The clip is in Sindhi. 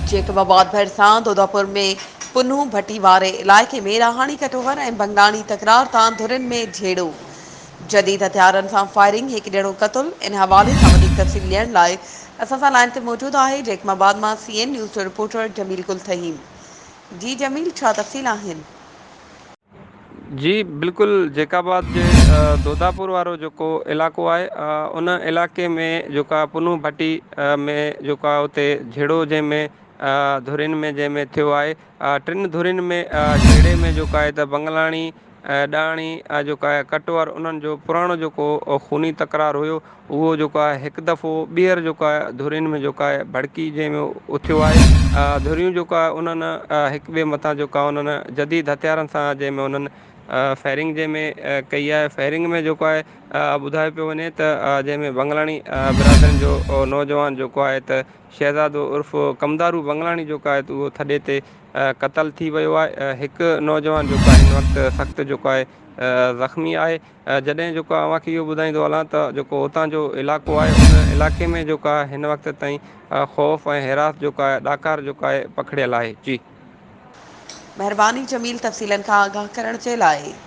جيڪب آباد ڀرسان دوداپور ۾ پنهون ڀٽي واري علائقي ۾ رهاڻي ڪٽوهر ۽ بنگلاڻي تڪرار تان ڌرين ۾ جهيڙو، جديد هٿيارن سان فائرنگ، هڪ ڄڻو قتل، ان حوالي سان وڌيڪ تفصيل ڏيڻ لاء اسان سان لائين تي موجود آهي جيڪب آباد مان سي اين نيوز جو رپورٽر جميل گل ٿهيم. جي جميل ڇا تفصيل آهن؟ جي بلڪل جيڪب آباد جي دوداپور وارو جيڪو علائقو آهي ان علائقي ۾ جيڪا پنهون ڀٽي ۾ جيڪو آهي اتي جھيڙو جنهن ۾ ڌرين ۾ جنهن ۾ ٿيو آهي ٽن ڌرين ۾ جھيڙي ۾ جيڪو آهي ته بنگلاڻي ڏاهاڻي جيڪو آهي ڪٽوهر انهن جو پراڻو جيڪو خوني تڪرار هيو اهو جيڪو آهي هڪ دفعو ٻيهر جيڪو آهي ڌرين ۾ جيڪو آهي ڀڙڪي جنهن ۾ اٿيو آهي ڌريون جيڪو آهي انهن هڪ ٻئي مٿان جيڪو آهي انهن جديد هٿيارن سان جنهن ۾ انهن فائرنگ جنهن ۾ ڪئي آهي فائرنگ ۾ جيڪو آهي ٻڌايو پيو وڃي ته جنهن ۾ بنگلاڻي برادرين جو نوجوان جيڪو آهي ته شهزادو عرف ڪمدارو بنگلاڻي جيڪو آهي ته اهو ٿڏي تي قتل ٿي ويو آهي هڪ نوجوان جيڪو آهي هن وقت سخت جيڪو آهي زخمي آهي جڏهن جيڪو اوهان کي اهو ٻڌائيندو هلان ته جيڪو اتان جو علائقو آهي ان علائقي ۾ جيڪو آهي هن وقت تائين خوف ۽ هراس جيڪو آهي ڏاڪار جيڪو آهي پکڙيل آهي جي. مهرباني جميل تفصيلن کان آگاهه ڪرڻ جي لاء.